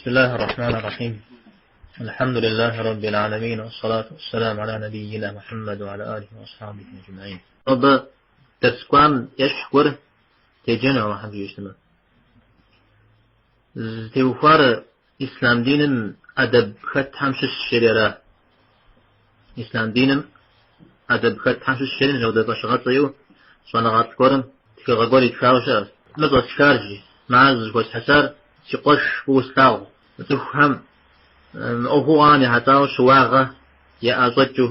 بسم الله الرحمن الرحيم. الحمد لله رب العالمين والصلاة والسلام على نبينا محمد وعلى آله وأصحابه أجمعين. Нобэ дэрс кӏуам ещхь гуэр деджэну Алыхьым жиӏэщтмэ. Зытеухуар ислъам диным ӏэдэб хэтхэм щыщ жери ара. Ислъам диным ӏэдэб хэтхэм щыщ жери мис апхуэдэ фӏэщыгъэцӏэ иӏэу щӏэныгъэлӏ гуэрым тхыгъэ гуэр итхауэ щыӏэщ. Мыр щӏэстхар жи, мыр зыхуэсхьэсар си къуэш фӏыуэ слъагъу цӏыхухэм мы ӏуэхугъуэхэм ехьэлӏауэ щыуагъэ яӏэщӏэкӏыу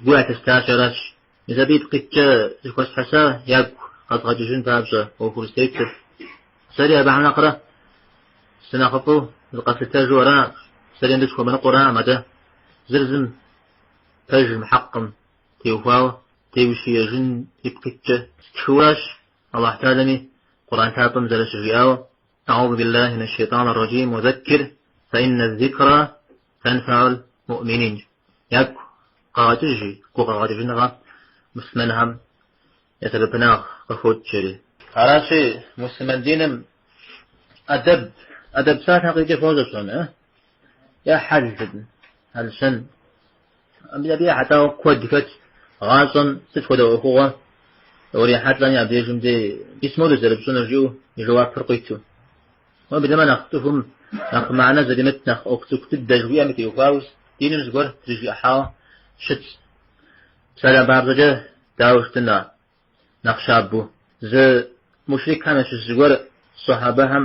гу ялъыстащ аращ. Мис абы ипкъ иткӏэ зыхуэсхьэса ягу къэзгъэкӏыжын папщӏэ ӏуэхур зытетыр. Сэри абыхэм нэхърэ сынэхъыфӏу зыкъэслъытэжу ара, сэри абы сыхуэмыныкъуэу араӏым, атӏэ зыр зым пэжым, хьэкъым теухуауэ деущиежын ипкъ иткӏэ стхыуэращ Аллахь Тэхьэлами Къурӏэн лъапӏэм зэрыщыжиӏауэ, Аӏузу биллахи минэ шейтӏани рэджим, уэзэккир, фэиннэ зикра тэнфэӏул муӏминин. Ягу къэгъэкӏыж, гу къэгъэкӏыжыныгъэ муслъымэнхэм я сэбэпынагъ къыхокӏ жери. Аращи, муслъымэн диным ӏэдэб, ӏэдэб псалъэм къикӏыр фощӏэ псоми, э? Е хьэл, хьэл-щэн. Абы ехьэлӏауэ куэд хэт гъащӏэм сыт хуэдэ ӏуэхугъуэ урихьэлӏэми абдежым дей мис модэу зэрыпщӏынур жиӏэу и жэуапыр къуиту. Уеблэмэ нэхъ цӏыхум нэхъ мыхьэнэ зримыт, нэхъ ӏуэху цӏыкӏу дыдэ жыхуиӏэми теухуауэ диным зыгуэр трижиӏыхьауэ щытщ. Псалъэм папщӏэкӏэ дауэ щытын ар? Нэхъ щабэу. Зы мушрикхэм ящыщ зыгуэр сахьабэхэм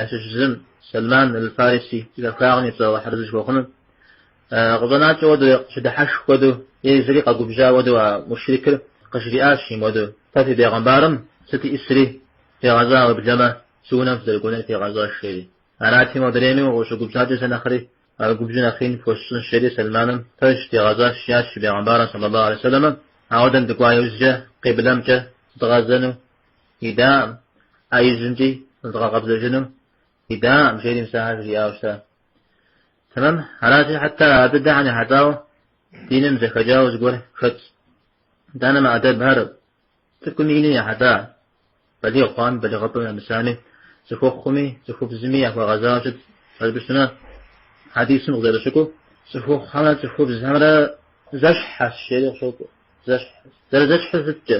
ящыщ зым, Сэлман аль-Фариси, и захуагъэм и цӏэ Алыхьыр арэзы зыхуэхъуным, къыщӏэнакӏэ хуэдэу, къыщыдыхьэшх хуэдэу, е езыри къэгубжьа хуэдэу а мушрикыр къыжриӏащ мыуэдэу, Фэ фи бегъымбарым сыт иӏысри фегъэщӏа, уеблэмэ си унэм фызэрыкӏуэнури фегъэщӏащ, жери. Арати, модрейми укъыщыгубжьакӏэ сэ нэхъри а губжьыр нэхъ ин пхуэсщӏынщ, жери Сэлманым, Пэжщ, дигъэщӏащ, жиӏащ бегъымбарым, сэллаллаху алейхи вассэлэмэ. Ауэдэм дыкӏуа иужькӏэ къиблэмкӏэ дгъэзэну идаӏым, ӏэ ижьымкӏи зыдгъэкъэбзэжыну идаӏым, жери мис ахэр жриӏауэ щыта. Тэмэм, аращи, хьэтэ абы дыдэхэм ехьэлӏауэ диным зэхэкӏауэ зыгуэр хэтщ. Итӏанэ мы ӏэдэбхэр цӏыкӏуми инми ехьэлӏа, балигъ хъуами, балигъыпӏэм нэмысами, цӏыхухъуми, цӏыхубзми яхуэгъэзауэ щыт. Жыпӏэу щытмэ, хьэдисым къызэрыщыкӏуэу, цӏыхухъухэмрэ цӏыхубзхэмрэ зэщхьэщ, жери къыщокӏуэ. Зэщхь. Зэрызэщхьыр сыткӏэ?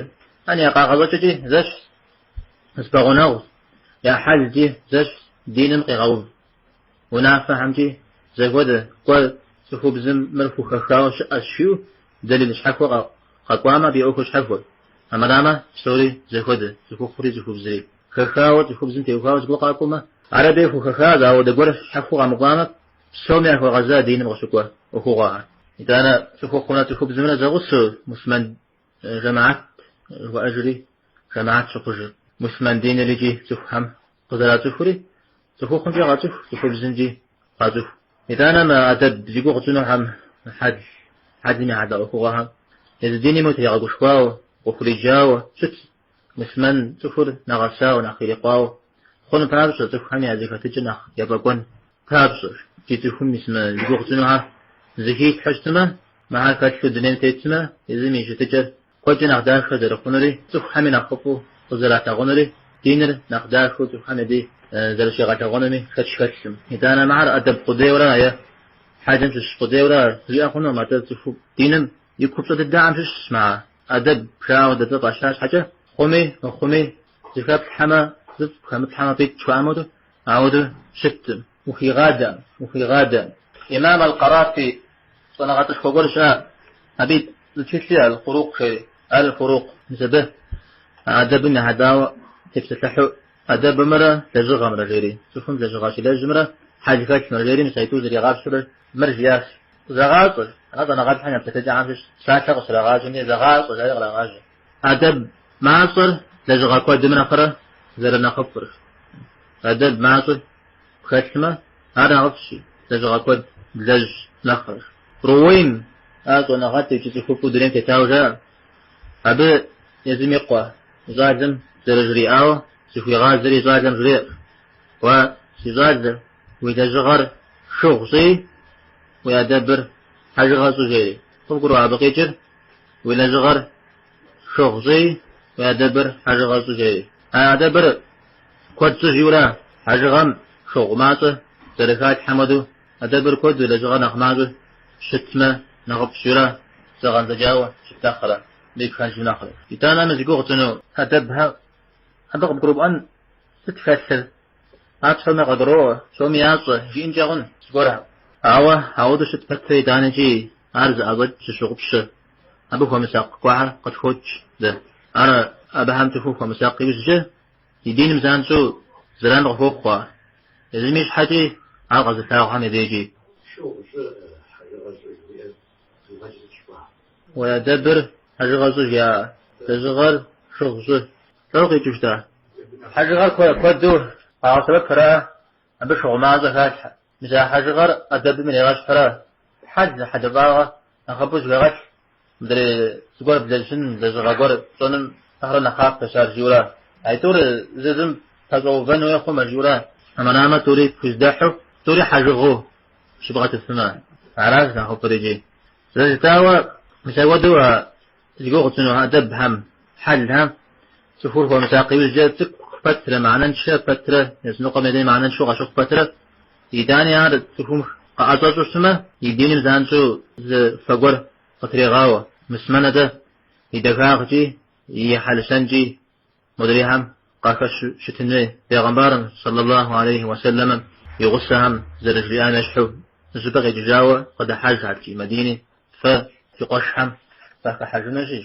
Ани я къагъэщӏэкӏэкӏи зэщхь, зэпэгъунэгъу, я хьэлкӏи зэщхь, диным къигъэув унафэхэмкӏи зэхуэдэ, кӏуэ цӏыхубзым мыр хухэхауэ щыӏэщ жиӏэу дэлил щхьэхуэ къэкӏуамэ, абы и ӏуэхур щхьэхуэ. Амырамэ, псори зэхуэдэ, цӏыхухъури цӏыхубзри. Хэхауэ цӏыхубзым теухуауэ зыгуэр къакӏуэмэ, ар абы хухэха, ауэдэ гуэр щхьэхуэу къэмыкӏуамэ, псоми яхуэгъэза диным къыщыкӏуэ ӏуэхугъуэхэр. Итӏанэ цӏыхухъумрэ цӏыхубзымрэ зэгъусэу муслъымэн жэмаат жыхуаӏэжри жэмаат щыхъужыр. Муслъымэн диныр икӏи цӏыхухэм къызэрацӏыхури, цӏыхухъумкӏи къацӏыху, цӏыхубзымкӏи къацӏыху. Итӏанэ мы ӏэдэб зи гугъу тщӏынухэм, хьэл, хьэлым ехьэлӏа ӏуэхугъуэхэм езы диным утригъэгушхуауэ, къыхуриджауэ щытщ, муслъымэн цӏыхур нэгъэсауэ, нэхъ ирикъуауэ хъун папщӏэ, цӏыхухэм я зэхэтыкӏэр нэхъ ефӏэкӏуэн папщӏэ. Икӏи цӏыхум мис мы зи гугъу тщӏынухэр зыхилъхьэу щытмэ, мыхэр хэлъу дунейм тетмэ, езым и щытыкӏэр куэдкӏэ нэхъ дахэ зэрыхъунури, цӏыхухэми нэхъыфӏу къызэралъагъунури, диныр нэхъ дахэу цӏыхухэм я дей зэрыщигъэлъэгъуэнуми шэч хэлъым. Итӏанэ мыхэр ӏэдэб къудейуэра е хьэлым щыщ къудейуэра жиӏэ хъунукъым, атӏэ цӏыху диным и купщӏэ дыдэхэм щыщщ мыхэр. ӏэдэб жаӏэу дэ цӏэ фӏаща щхьэкӏэ, хъуми мыхъуми зыхэплъхьэмэ зыфӏ, хэмыплъхьэмэ фӏитӏ жыхуаӏэм хуэдэу, ауэдэу щыткъым. Ухигъадэ, ухигъадэ. Имам аль-Къарафи щӏэныгъэлӏышхуэ гуэр щыӏэ, абы зы тхылъ иӏэ, Аль-Фурукъ жери. Аль-Фурукъ, мис абы ӏэдэбым ехьэлӏауэ тепсэлъыхьу, ӏэдэбымрэ лэжьыгъэмрэ жери, цӏыхум лэжьыгъэ щилэжьымрэ хьэл хэлъымрэ жери, мис а тӏур зэригъапщэурэ мыр жиӏащ. Зэгъащӏэ, ар щӏэныгъэлӏхэм я псэлъэкӏэхэм щыщ псалъэ къыщрагъажьэм дей зэгъащӏэ жари кърагъажьэ. ӏэдэб мащӏэр лэжьыгъэ куэдым нэхърэ зэрынэхъыфӏыр. ӏэдэб мащӏэр пхэлъмэ, ар нэхъыфӏщи, лэжьыгъэ куэд блэжь нэхърэ. Рууейм ар щӏэныгъэлӏ икӏи цӏыхуфӏу дунейм тетауэ жаӏэ. Абы езым и къуэ щӏалэм зэрыжриӏауэ, зыхуигъазэри щӏалэм жреӏэ, Уэ, си щӏалэ, уи лэжьыгъэр шыгъу щӏыи, уи ӏэдэбыр хьэжыгъэ щӏы, жери. Къывгурыӏуа абы къикӏыр? Уи лэжьыгъэр шыгъу щӏыи, уи ӏэдэбыр хьэжыгъэ щӏы, жери. А ӏэдэбыр куэд щӏы жиӏэура, хьэжыгъэм шыгъу мащӏэ зэрыхалъхьэм хуэдэу ӏэдэбыр куэду, лэжьыгъэр нэхъ мащӏэу щытмэ, нэхъыфӏщ жиӏэурэ зэгъэндзэкӏауэ щыт нэхърэ, мыри пхэнжу нэхърэ. Итӏанэ мы зи гугъу тщӏыну ӏэдэбхэр абы къыбгурыӏуэн сыт хэлъыр? Ар псоми къагуроӏуэ, псоми ящӏэ, жиӏэнкӏэ хъун зыгуэрхэм. Ауэ ауэдэу щыт пэтрэ итӏанэкӏи ар зыӏэщӏэкӏ зыщыгъупщэ, абы хуэмысакъ гуэрхэр къытхокӏ дэ. Ар абыхэм цӏыхур хуэмысакъ иужькӏэ и диным занщӏэу зэран къыхуохъу ар. Езым и щхьэкӏи ар къэзылъагъухэм я дежкӏи. Шыгъу щӏы, хьэжыгъэ щӏы жыхуиӏэр зыгъэкӏ сыт жыпӏа? Уи ӏэдэбыр хьэжыгъэ щӏы жиӏа, лэжьыгъэр шыгъу щӏы. Лӏо къикӏыу щыта? Хьэжыгъэр куэду къагъэсэбэпрэ, абы шыгъу мащӏэ халъхьэ. Мис а хьэжыгъэр ӏэдэбым иригъэщхьрэ, хьэл, хьэлыфӏагъэ нэхъыбэу зыхэгъэлъ, мыдрей зыгуэр блэжьын, лэжьыгъэ гуэр пщӏэным нэхърэ нэхъапэщ ар жиӏэурэ. Аитӏур зы зым пэщӏэувэн хуей хъумэ жиӏэурэ, армырамэ тӏури пхуздэхьу, тӏури хьэжыгъэу щыбгъэтыфмэ, аращ нэхъыфӏыр икӏи. Зэрыжытӏауэ, мис апхуэдэу а зи гугъу тщӏыну ӏэдэбхэм, хьэлхэм цӏыхур хуэмысакъ иужькӏэ цӏыкӏу пэтрэ, мыхьэнэншэ пэтрэ, языныкъуэм я дей мыхьэнэншэу къащыхъу пэтрэ, итӏани ар цӏыхум къыӏэщӏэщӏу щытмэ, и диным занщӏэу зы фэ гуэр къытрегъауэ. Муслъымэн атӏэ и дахагъкӏи, и хьэл-щэнкӏи модрейхэм къахэщу щытын хуей. Бегъымбарым, сэллаллаху алейхи уэсэлэмым, и гъусэхэм зэрыжриӏам ещхьу, зыщӏыпӏэ къикӏыжауэ къыдыхьэжхэт икӏи Мадини фэ фи къуэшхэм фахыхьэжынущи,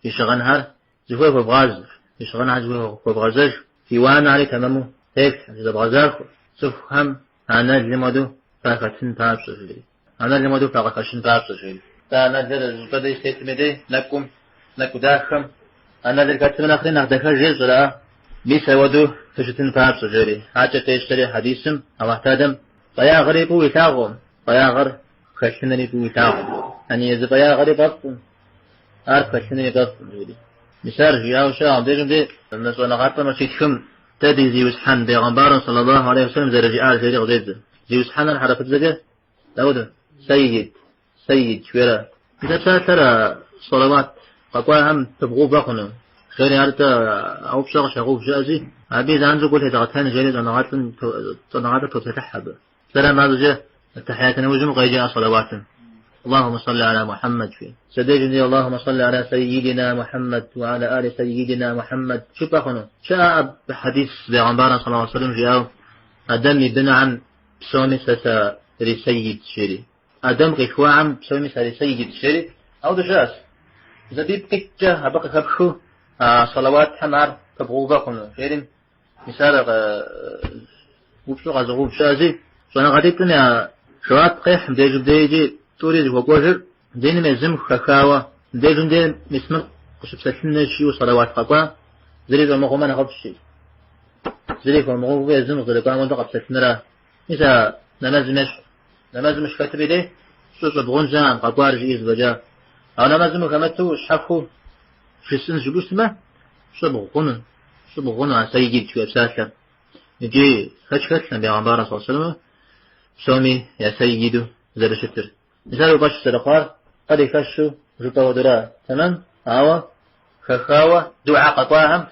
фи щыгъынхэр зыхуей хуэвгъазэ, фи щыгъынхэр зыхуей хуэвгъэзэж, фи уанэхэри тэмэму тефлъхьэ, зэвгъэзахуэ, цӏыхухэм анэлым хуэдэу фахэтын папщӏэ, жери. Анэлым хуэдэу факъыхэщын папщӏэ, жери. Дэ анэлыр зыщӏыпӏэ деж тетым и дей нэкӏум, нэкӏу дахэм анэлыр хэтмэ нэхъри нэхъ дахэж ещӏыр, а? Мис апхуэдэу фыщытын папщӏэ, жери. Акӏэ пещэри хьэдисым Алыхь Талэм фӏеягъэри фӏыуэ илъагъукъым, фӏеягъэр пхэлъынри фӏыуэ илъагъукъым. Яни езы фӏеягъэри фӏэфӏкъым, ар пхэлъынри фӏэфӏкъым, жери. Мис ар жиӏауэ щыӏэкъым. Абдежым де мы щӏэныгъэлӏым щитхым дэ ди зиусхьэн бегъымбарым саллаллаху алейхи вассалам зэрыжиӏар жери къыщӏедзэ. Зиусхьэныр хьэрыпыбзэкӏэ дауэдэу? Сэйид, сэйид жиӏэрэ. Мис а псалъэр салават къэкӏуахэм пыбгъэувэ хъуну? Жери ар тӏэ а упщӏэ къыщагъэув щыӏэщи, абы занщӏэу гу лъедгъэтэн жери щӏэныгъэлӏыр топсэлъыхь абы. Сэлам мазэкӏэ аттахьият нэужьым къеджэ а салаватым. Аллахумэ салли аля Мухьэммэд жи. Садежым де Аллахумэ салли аля сайидина Мухьэммэд уа аля али сайидина Мухьэммэд жыпӏэ хъуну. Щыӏэ абы хьэдис бегъымбарым саллаллаху алейхи вассалам жиӏауэ, Адэм и бынхэм псоми сэ сарисэйидщ жери. Адэм къилъхуахэм псоми сарисэйидщ жери. Ауэдэу щыӏэщ. Мис абы ипкъ иткӏэ абы къыхэпхыу а салаватхэм ар пыбгъэувэ хъуну жери. Мис ар упщӏэу къэзыгъэув щыӏэщи, щӏэныгъэлӏитӏым я жэуап къехь мыбдежым дей икӏи тӏури зыхуэкӏуэжыр диным езым хэхауэ, мыбдежым дей мис мыр къыщыпсэлъын хуейщ жиӏэу салават къэкӏуа, зыри щӏэмыгъумэ нэхъыфӏщ. Зыри хуэмыгъэуву езым къызэрыкӏуам хуэдэу къэпсэлъыныра. Мис а нэмэзым ещхь. Нэмэзым ущыхэтым и дей пщӏы щӏыбгъун щыӏэкъым, къэкӏуар жыӏи зэфӏэкӏа. Ауэ нэмэзым ухэмыту щхьэхуэу жысӏэн жыпӏэу щытмэ, щӏыбгъу хъуну. Щӏыбгъу хъуну а сэйид жиӏэ псалъэр. Икӏи шэч хэлъкъым бегъымбарыр саллаллаху алейхи вассалам псоми я сэйиду зэрыщытыр. Мис ар уи фӏэщ зэрыхъуар кърихэщу жыпӏэ хуэдэура? Тэмэм, ауэ хэхауэ дугьэ къэкӏуахэм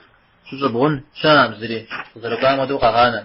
щыщӏыбгъун щыӏэкъым зыри, къызэрыкӏуам хуэдэу къэгъанэ.